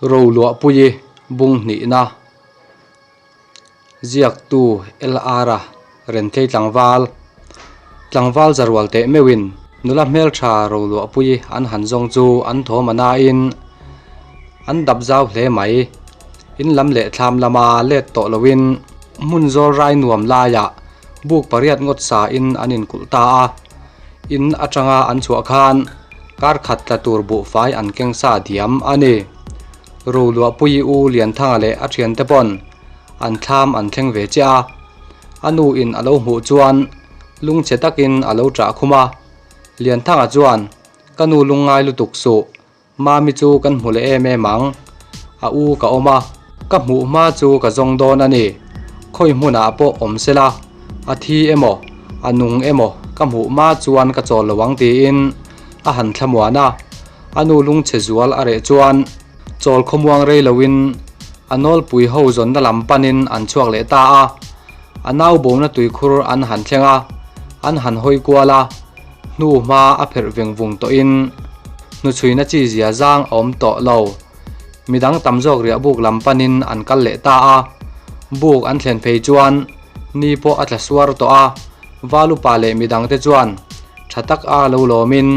Roluahpuii bung hnihna ziaktu LR-a Renthei tlangval tlangval zarual teh meuhin nula hmeltha Roluahpuii an han zawng chu an thawm a nain an dap zau hle mai. In lam leh thlam lama let tawh loin hmun zawl rai nuam laiah buk pariat ngawt sain an inkulh ta a. In atanga an chhuah khan kar khat tla tur buhfai an keng sa diam a ni. Roluahpuii U Lianthanga leh a thiante pawn an thlam an thleng ve chiah a, a nu in a lo hmuh chuan lungchhe takin a lo ṭah khum a. Lianthanga chuan, Ka nu lungngai lutuk suh, Mami chu kan hmu leh em em ang. A u ka awm a, ka hmuh hma chu ka zawng dawn a ni. Khawi hmunah pawh awm se la, a thi emaw, a nung emaw ka hmuh hma chuan ka chawl lo ang tiin a han thlamuan a. A nu lungchhe zual a reh chuan chawl khawmuang rei loin a nawlpui ho zawnna lam panin an chhuak leh ta a. A nau bona tuikhur an han thleng a, an han hawi kual a. Hnu hma a pherh veng vung tawhin hnuchhuina chi zia zang a awm tawh lo. Midang tam zawk riah buk lam panin an kal leh ta a. Buk an thlen phei chuan ni pawh a tla suar tawh a, Valupa leh midangte chuan tha tak a lo lawmin,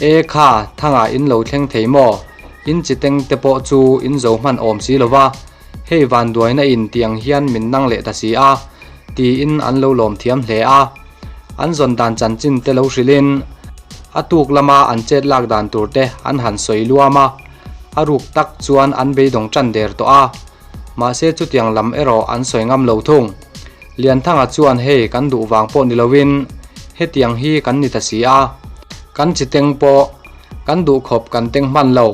E kha, thangah in lo thleng thei maw? In chi teng te pawh chu in zo hman awm si lo va, hei vanduaina in tiang hian min nang leh ta si a, tiin an lo lawm thiam hle a. An zawn dan chanchin te lo hrilhin a tuk lama an chet lak dan tur te an han sawi luam a, a ruk tak chuan an beidawng tan der tawh a, mahse chutiang lam erawh an sawi ngam lo thung. Lianthanga chuan hei kan duh vang pawh ni loin hetiang hi kan ni ta si a, kan chi teng pawh kan duh khawp kan teng hman lo,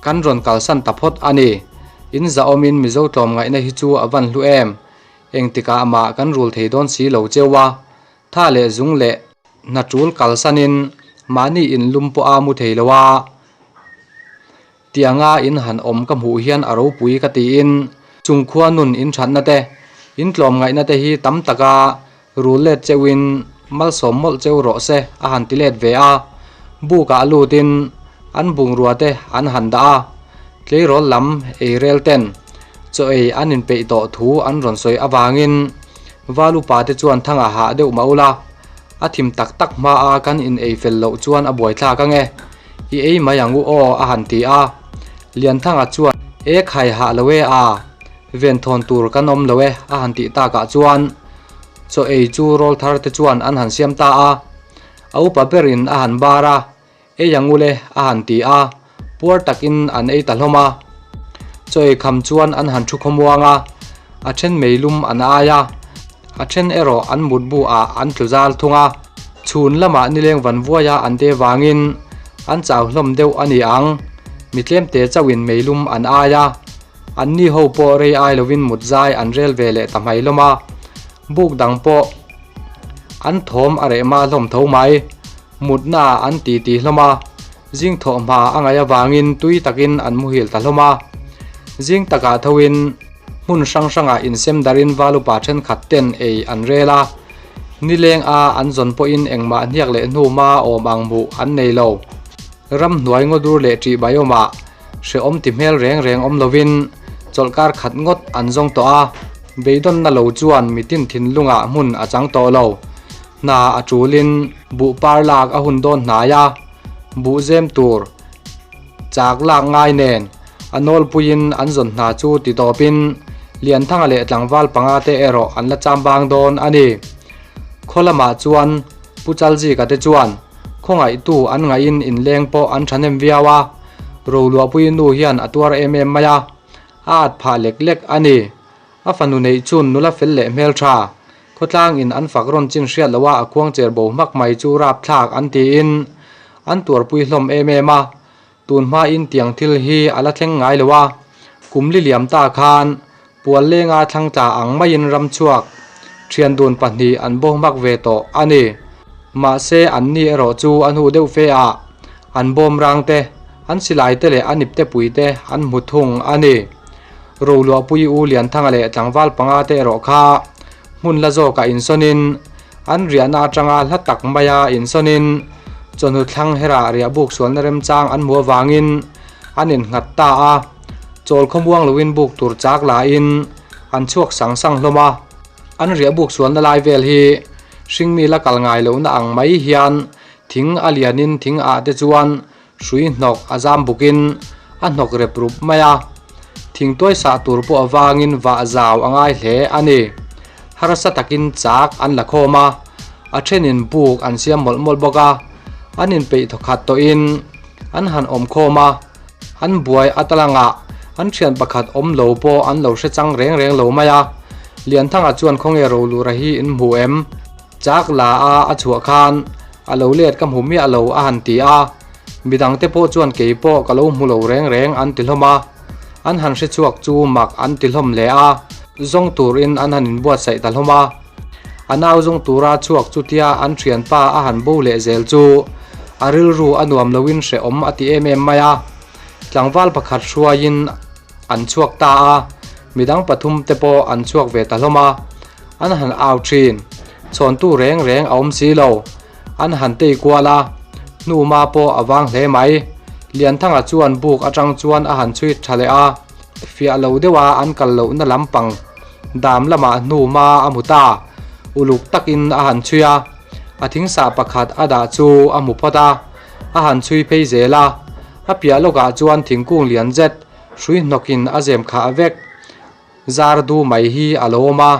kan rawn kalsan ta phawt a ni. In zahawmin Mizo tlawmngaihna hi chu a van hlu em? Engtikah mah kan rul thei dawn si lo cheu a, tha leh zung leh hna tul kalsanin mahni in lum pawh a mu thei lo a, tianga in han awm ka hmuh hian a ropui ka tiin chungkhua nun in thatna te, in tlawmngaihna te hi tam taka rul let cheuhin malsawm mawlh cheu rawh se a han ti let ve a, bukah lutin an bungrua te an han dah a, tleirawl lam eirel ten chaw ei an inpeih tawh thu an rawn sawi avangin Val upa te chuan thanga hah deuh mah ula, a thim tak tak hma a kan in ei fel loh chuan a buaithlak ange, i ei mai ang u aw a han ti a. Lianthanga chuan E khai hah lo e a, venthawn tur kan awm lo e a han tih takah chuan chaw ei chu rawl thar te chuan an han siam ta a, a upa berin a han bar a, Ei ang ule a han ti a, puar takin an ei ta hlawm a. Chaw ei kham chuan an han thu khawmuang a, a then meilum an ai a, a then erawh an mutbu ah an tlu zal thung a. Chhun lamah nileng van vuaia an te vangin an chau hlawm deuh a ni ang, mi tlemte chauhin meilum an ai a, anni ho pawh rei ai lovin mut zai an rel ve leh ta hmai hlawm a, buk dang pawh an thawm a reh ma hlawm tho mai. Mutna an ti ti hlawm a, zing thawh hma a ngaih avangin tui takin an muhil ta hlawm a. Zing takah thoin hmun hrang hrangah insem darin valupa thenkhat ten ei an rel a, nileng a an zawn pawhin engmah hniak leh hnu hma awm ang hmuh an nei lo. Ramhnuai ngawdur leh ṭih baiawmah hrehawm ti hmel reng reng awm lovin chawlhkar khat ngawt an zawng tawh a, beidawnna lo chuan mitin thinlungah hmun a chang tawh lo. Hna a tulin buh par lak a hun dawn hnai a, buh zem tur chak lak ngai nen a nawlpuiin an zawn hna chu ti tawpin Lianthanga leh tlangval panga te erawh an la cham bang dawn a ni. Khaw lamah chuan Pu Chalzika te chuan khawngaihtu an ngaihin inleng pawh an thahnem viau a, Roluahpuii nu hian a tuar em em mai a, a at phah lek lek a ni. A fanu neih chun nula fel leh hmeltha, khawtlang in an fak rawn chin hriat loh a a khuang cher bo hmak mai chu rapthlak an tiin an tuarpui hlawm em em a, tun hma in tiang thil hi a la thleng ngai lo a, kum li liam ta khan pual lenga thlang tla ang maiin ram chhuak thian dun pahnih an bo hmak ve tawh a ni. Mahse an ni erawh chu a hnu deuh fe ah an bawm rang te, an silai te leh an ipte pui te an hmu thung a ni. Roluahpui U Lianthanga leh tlangval panga te erawh kha hmun la zawkah insawnin an riahna atanga hla tak maia insawnin chawhnu thlang herah riahbuk sualna remchang an hmu avangin an innghat ta a. Chawl khawmuang loin buk tur chak lain an chhuak sang sang hlawm a. An riah buk sualna lai vel hi hringmi la kal ngai lohna ang mai hian thing a lianin thing ah te chuan hrui hnawk a zam bukin a hnawk rep rup mai a. Thingtuai sah tur pawh avangin vah zau a ngai hle a ni. Harsa takin chak an la khawm a, a thenin buk an siam mawlh mawlh bawk a, an inpeih thawkhat tawhin an han awm khawm a. An buai a talangah an thian pakhat awm lo pawh an lo hre chang reng reng lo mai a. Lianthanga chuan khawnge Rolura hi in hmu em? Chak la a a chhuah khan a lo let ka hmu miah lo a han ti a. Midang te pawh chuan kei pawh ka lo hmu lo reng reng an ti hlawm a. An han hre chhuak chu mak an ti hlawm leh a, zawng turin an han inbuatsaih ta hlawm a. A nau zawng tura chhuak chutia an thianpa a han bo leh zel chu a rilru a nuam loin hrehawm a ti em em mai a. Tlangval pakhat hruaiin an chhuak ta a, midang pathum te pawh an chhuak ve ta hlawm a. An han au thin, chhawntu reng reng a awm si lo. An han tei kual a, hnuma pawh a vang hle mai. Lianthanga chuan buk atang chuan a han chhui tha leh a, fiah lo deuha an kal lohna lampang dam lamah hnuma a hmu ta. Uluk takin a han chhui a, a thingsah pakhat a dah chu a hmu phawt a, a han chhui phei zel a. A piah lawkah chuan thingkung lian zet hrui hnawkin a zem khah vek. Zar du mai hi a lo awm a,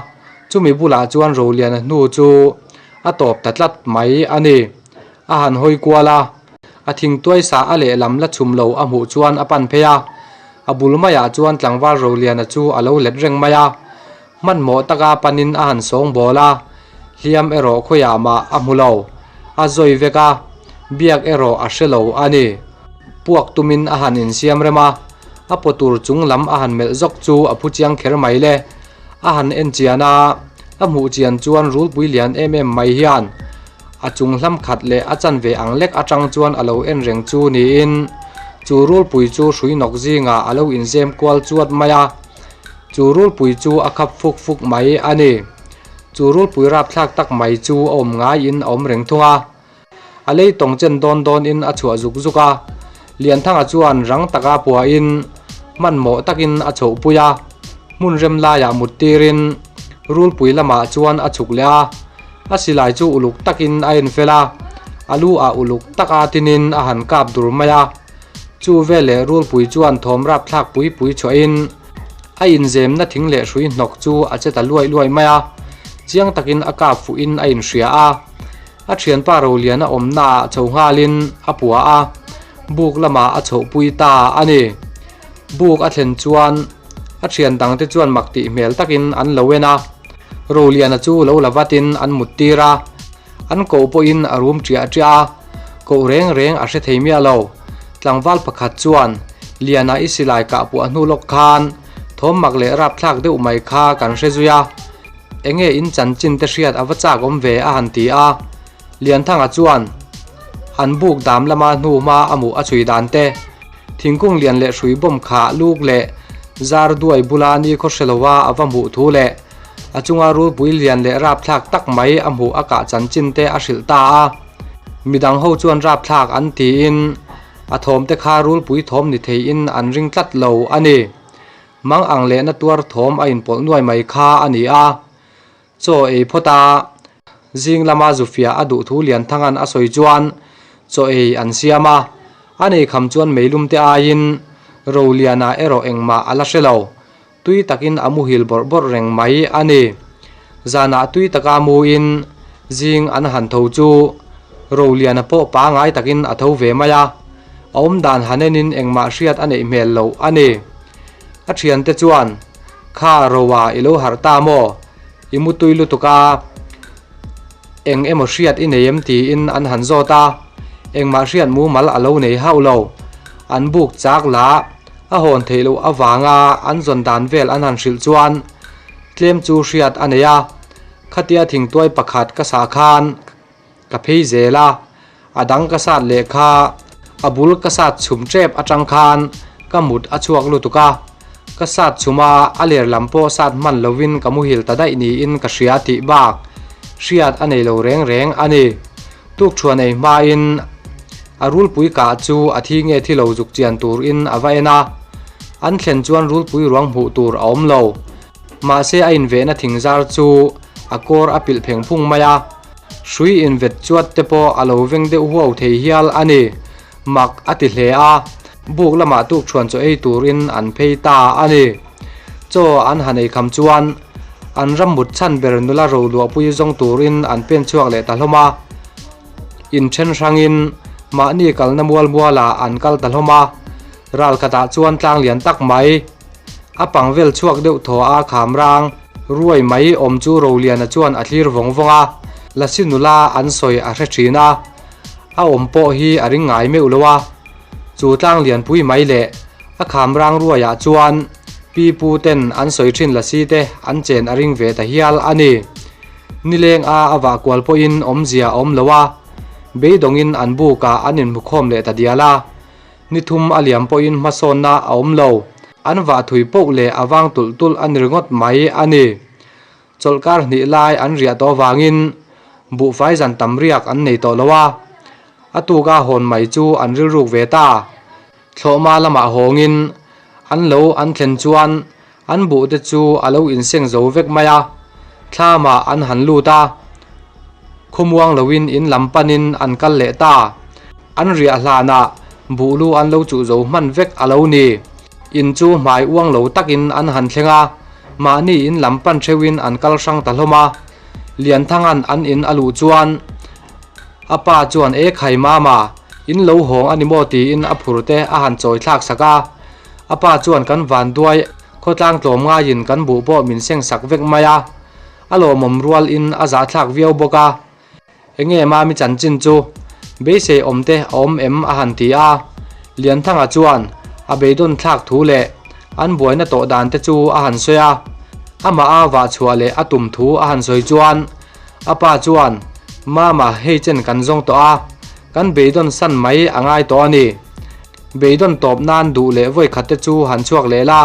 chumi bulah chuan Roliana hnu chu a tawp ta tlat mai a ni. A han hawi kual a, a thingtuai sa a lehlam la chhum lo a hmuh chuan a pan phei a, a bul maiah chuan tlangval Roliana chu a lo let reng mai a. Hmanhmawh taka panin a han sawng bawl a, hliam erawh khawiah mah a hmu lo, a zawi vek a, biak erawh a hre lo a ni. Puak tumin a han insiam rem a, A paw tur chung lam a han melh zawk chu a phu chiang kher mai le. A han en chian a, a hmuh chian chuan rulpui lian em em mai hian a chung hlam khat leh a chanve ang lek atang chuan a lo en reng chu niin chu rulpui chu hrui nawk zingah a lo inzem kual chuat mai a. Chu rulpui chu a khap fuk fuk mai a ni. Chu rulpui rapthlak tak mai chu a awm ngaiin a awm reng thung a. A lei tawng chen dawn dawnin a chhuah zuk zuk a, Lianthanga chuan rang taka puahin hmanhmawh takin a chhohpui a, hmun rem laiah mut tirin rulpui lamah chuan a chhuk leh a, a silai chu uluk takin a en fel a, a lu ah uluk taka tinin a han kap dur mai a, chu veleh rulpui chuan thawm rapthlak pui pui chhuahin a inzemna thing leh hrui hnawk chu a che ta luai luai mai a, chiang takin a kap fuhin a inhria a. A thianpa Roliana awmnaah chho nghalin a pua a, buk lamah a chhohpui ta a ni. Buk a thlen chuan a thian dangte chuan mak tih hmel takin an lo en a, Roliana chu lo la vatin an mut tir a, an koh pawhin a rum ṭiah ṭiah a, koh reng reng a hre thei miah lo. Tlangval pakhat chuan, Liana i silai kah puah hnu lawk khan thawm mak leh rapthlak deuh mai kha kan hre zui a, Enge in chanchin te hriat a va chak awm ve a han ti a, Lianthanga chuan an buk dam lama hnu hma a hmuh a chhui dan te, thingkung lian leh hrui bawm khah luk leh zar duai bula ni khaw hre lova a va hmuh thu leh a chunga rulpui lian leh rapthlak tak mai a hmuh a kah chanchin te a hrilh ta a. Midang ho chuan rapthlak an tiin a thawm te kha rulpui thawm ni theiin an ring tlat lo a ni. Mang ang lehna tuar thawm a inpawlh nuai mai kha a ni a, chaw ei phawt a, zing lama Zufia a duh thu Lianthanga'n a sawi chuan chaw ei an siam a, a nei kham chuan meilum te aiin Roliana erawh engmah a la hre lo, tui takin a muhil bawrh bawrh reng mai a ni. Zanah tui taka muin zing an han tho chu Roliana pawh pangai takin a tho ve mai a. A awmdan han enin engmah hriat a neih hmel loh a ni. A thiante chuan, Kha Roa i lo harh ta maw? I mutui lutuk a, eng emaw hriat i nei em tiin an han zawt a, engmah hriat mumal a lo nei hauh lo. An buk chak lah a hawn theih loh avanga an zawn dan vel an han hrilh chuan tlem chu hriat a nei a, khatia thingtuai pakhat ka sah khan Ka phei zel a, a dang ka sat leh kha a bul ka sat chhum tep atang khan ka mut a chhuak lutuk a, ka sat chhum a, a ler lam pawh sat hman lovin ka muhil ta daih niin ka hria tih bak hriat a nei lo reng reng a ni. Tukthuan ei hmain a rulpui kah chu a thi nge thi lo zuk chian turin a va en a, An thlen chuan rulpui ruang hmuh tur a awm lo. Mahse a invehna thing zar chu a kawr a pilh pheng phung mai a, hrui invet chuat te pawh a lo veng deuh huau thei hial a ni. Mak a ti hle a, buk lamah tukṭhuan chaw ei turin an phei ta a ni. Chaw an han ei kham chuan an ram mut chhan ber nula roluahpui zawng turin an pen chhuak leh ta hlawm a. Inthen hrangin mahni kalna mual mualah an kal ta hlawm a, ral khatah chuan tlang lian tak mai a pang vel chhuak deuh thaw a kham rang ruai mai awm chu Roliana chuan a thlir vawng vawng a, Lasi nula an sawi a hre thin a, a awm pawh hi a ring ngai meuh lo a, chu tlang lianpui mai leh a kham rang ruaiah chuan pi pu ten an sawi thin Lasi te an chen a ring ve ta hial a ni. Nileng a a vah kual pawhin awmzia a awm lo a, beidawngin an bukah an inhmukhawm leh ta dial a. Ni thum a liam pawhin hmasawnna a awm lo. An vah thui poh leh a vang tulh tulh a ni ringawt mai a ni. Chawlhkar hnih lai an riah tawh avangin buhfai zan tam riak an nei tawh lo a, a tuka hawn mai chu an rilruk ve ta. Thlawhma lamah hawngin an lo an thlen chuan An buh te chu a lo inseng zo vek mai a, thlamah an han lut a, khawmuang loin in lam panin an kal leh ta. An riah hlanah buh lu an lo chuh zo hman vek a lo ni. In chu hmai uang lo takin an han thleng a, mahni in lam pan theuhin an kal hrang ta hlawm a. Lianthanga'n an in a luh chuan a pa chuan E khai mama, in lo hawng a ni maw tiin a phur te a han chawi thlak sak a. A pa chuan kan van duai khawtlang tlawm ngaiin kan buh pawh min seng sak vek mai a, a lawmawm rual in a zahthlak viau bawk a. Enge mami chanchin chu beisei awm te a awm em a han ti a. Lianthanga chuan a beidawn thlak thu leh an buaina tawh dan te chu a han sawi a, amah a vah chhuah leh a tum thu a han sawi chuan a pa chuan Mama hei chen kan zawng tawh a, kan beidawn san mai a ngai tawh a ni. Beidawn tawp nan duh leh vawi khat te chu han chhuak leh la,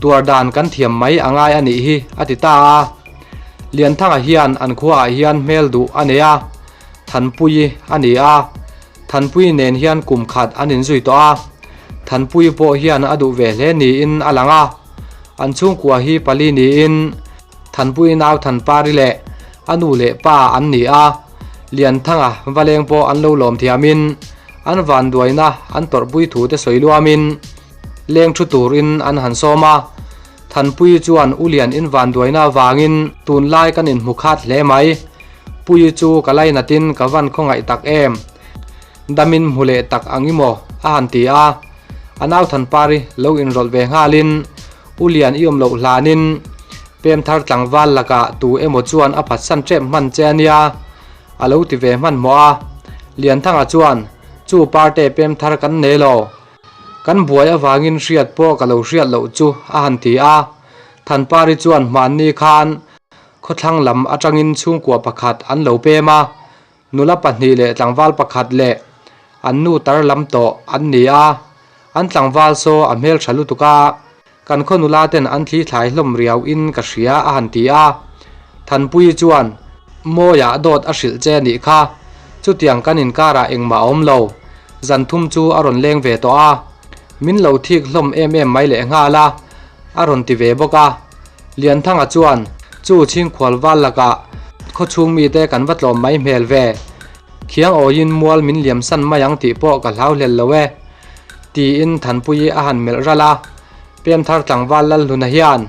tuar dan kan thiam mai a ngai a nih hi, a ti ta a. Lianthanga hian an khuaah hian hmel duh a nei a, Thanpuii a ni a. Thanpuii nen hian kum khat an inzui tawh a, Thanpuii pawh hian a duh ve hle niin a lang a. An chhungkua hi pali niin Thanpuii nau Thanpari leh a nu leh pa an ni a, Lianthanga valeng pawh an lo lawm thiamin An vanduaina an tawrhpui thu te sawi luamin leng thu turin an han sawm a. Thanpuii chuan U Lian in vanduaina avangin tunlai kan inhmu khat hle mai. Puii chu ka lainatin ka van khawngaih tak em. Damin hmu leh tak ang i maw? a han ti a. A nau Thanpari lo inrawlh ve nghalin U Lian i awm loh hlanin pemthar tlangval lakah tu emaw chuan a phatsan tep hman che a nia. A lo ti ve hmanhmawh a, Lianthanga chuan, Chu parte pem thar kan nei lo. Kan buai avangin hriat pawh ka lo hriat loh chu a han ti a. Thanpari chuan hmanni khan khawthlang lam atangin chhungkua pakhat an lo pem a, nula pahnih leh tlangval pakhat leh an nu tar lam tawh an ni a, an tlangval saw a hmeltha lutuk a, Kan khaw nula ten an thli thlai hlawm riau in ka hria a han ti a. Thanpuii chuan, Mawiah dawt a hrilh che a nih kha. Chutiang kan inkarah engmah a awm lo. Zan thum chu a rawn leng ve tawh a. Min lo thik hlawm em em mai leh nghal a, a rawn ti ve bawk a. Lianthanga chuan, Chu chhingkhual val lakah khawchhung mite kan va tlawm mai hmel ve. Khiang awiin mual min liamsan mai ang tih pawh ka hlau hlel lo e. Tiin Thanpuii a han melh ralh a, Pemthar tlangval Lalhluna hian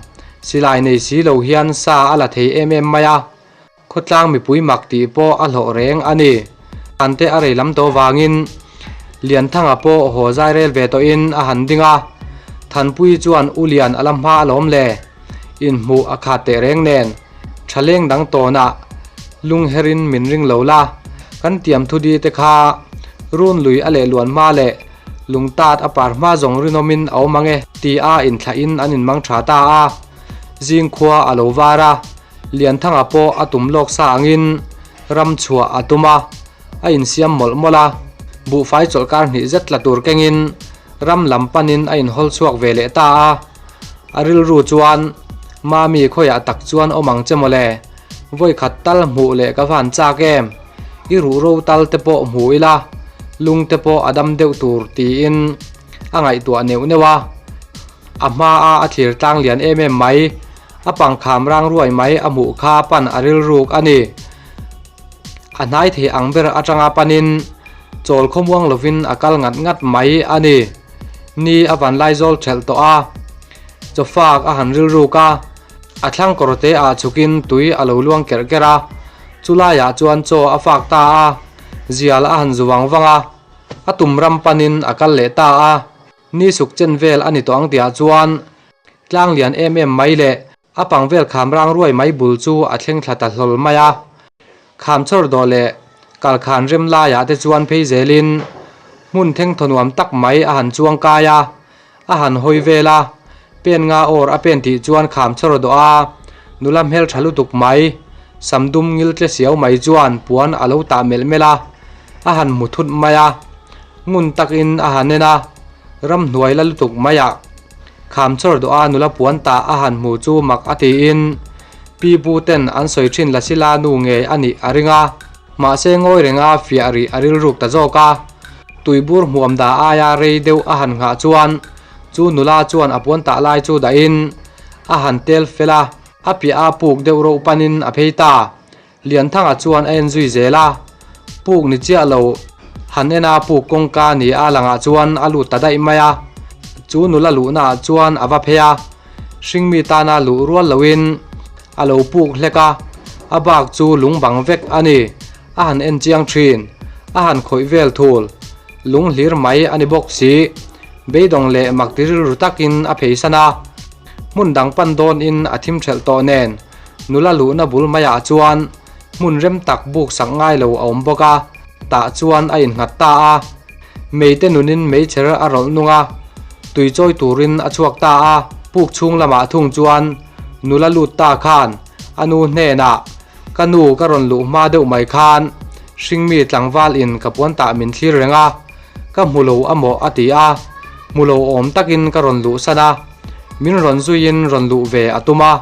silai nei si lo hian sa a la thei em em mai a, khawtlang mipui mak tih pawh a hlawh reng a ni. Thante a rei lam tawh vangin Lianthanga pawh haw zai rel ve tawhin a han ding a, Thanpuii chuan U Lian a la hma alawm le, inhmuh a khat teh reng nen thaleng dang tawnah lungherin min ring lo la, kan tiam thu di te kha run lui a leh luan hma leh lungtat a par hma zawng rinawmin a awm ang e ti a inthlahin an inmang tha ta a. Zingkhua a lo var a, Lianthanga pawh a tum lawk sa angin ram chhuah a tum a, a insiam mawlh mawlh a, buhfai chawlhkar hnih zet tla tur kengin ram lam panin a inhawl chhuak ve leh ta a. A rilru chuan, Mami khawiah tak chuan awm ang che mawle, vawikhat tal hmuh leh ka van chak em, i ruhro tal te pawh hmu ila, lung te pawh a dam deuh tur tiin a ngaihtuah neuh neuh a. A hmaa a thlir tlang lian em em mai, a pangkham rang ruai mai a hmuh kha pan a rilruk a ni. A hnai thei ang ber atanga panin chawl khawmuang lovin a kal ngat ngat mai a ni. Ni a van laizawl thelh tawh a, chawfak a han rilruk a, a thlang kawr te ah chhukin tui a lo luang kerh kerh a, chulaiah chuan chaw a fak ta a, zial a han zu vang vang a, a tum ram panin a kal leh ta a. Ni suk chen vel a ni tawh ang tihah chuan tlang lian em em mai leh a pang vel kham rang ruai mai bul chu a thleng thla ta hlawl mai a. Kham chawr dawh leh kalkhan rem laiah te chuan phei zelin hmun thengthaw nuam tak mai a han chuang kai a, a han hawi vel a, pen nga awr a pen tih chuan kham chawr dawh a, nula hmeltha lutuk mai, sam dum ngil tle siau mai chuan puan a lo tah melh melh a, a han hmu thut mai a. Ngun takin a han en a, ramhnuai la lutuk maiah kham chawr dawh a nula puan tah a han hmu chu mak a tiin pi pu ten an sawi thin Lasila nu ngei a nih a ring a, mahse ngawi renga fiah rih a rilruk ta zawk a. Tuibur hmuam dah aia rei deuh a han nghah chuan chu nula chuan a puan tah lai chu dahin a han tel fel a, a piah a puk deuh roh panin a phei ta. Lianthanga chuan a en zui zel a, puk ni chiah lo han en a puk kawngka ni a langah chuan a lut ta daih mai a, chu nula luhna ah chuan a va phei a, hringmi tana luh rual loin a lo puk hlek a, a bak chu lung bang vek a ni, a han en chiang thin, a han khawih vel thul, lung hlir mai a ni bawk si, beidawng leh mak ti rilru takin a pheisan a, hmun dang pan dawnin a thim thelh tawh nen. Nula luhna bul maiah chuan hmun rem tak buk sak ngai lo a awm bawk a, tah chuan a innghat ta a. Meite nunin meichher a rawlh nung a, tui chawi turin a chhuak ta a. Puk chhung lamah thung chuan nula lut ta khan a nu hnenah, Ka nu ka rawn luh hma deuh mai khan hringmi tlangval in ka puan tah min thlir reng a, ka hmu lo a maw a ti a, hmu lo awm takin ka rawn luhsan a. Min rawn zuiin rawn luh ve a tum a,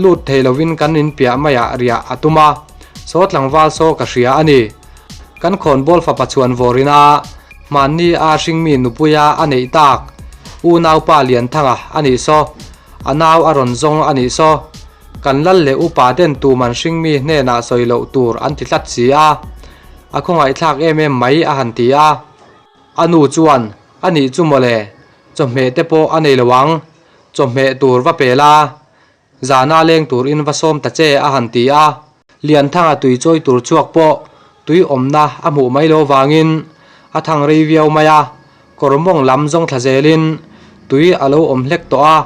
lut thei lovin kan inpiah maiah riah a tum a, saw tlangval saw ka hria a ni. Kan khawnbawl fapa chhuan vawrin a, hmanni a hringmi nupuia a neih tak unaupa Lianthanga a nih saw, a nau a rawn zawng a nih saw, kan lal leh upa ten tuman hringmi hnenah sawi loh tur an ti tlat si a, a khawngaihthlak em em mai a han ti a. A nu chuan, A nih chu mawle, chawhmeh te pawh a nei lo ang, chawhmeh tur va pe la, zana leng turin va sawm ta che a han ti a. Lianthanga tui chawi tur chhuak pawh tui awmna a hmuh mai lo vangin a thang rei viau mai a, kawr mawng lam zawng thla zelin tui a lo awm hlek tawh a,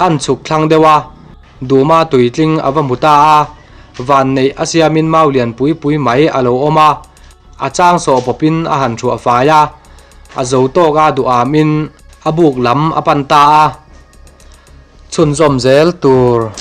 an chhuk thlang deuh a, Duma tui tling a va hmu ta a, vanneih a siamin mau lian pui pui mai a lo awm a. A chang sawh pawpin a han thuah fai a, a zo tawk a duham in a buk lam a pan ta a. Chhunzawm zel tur.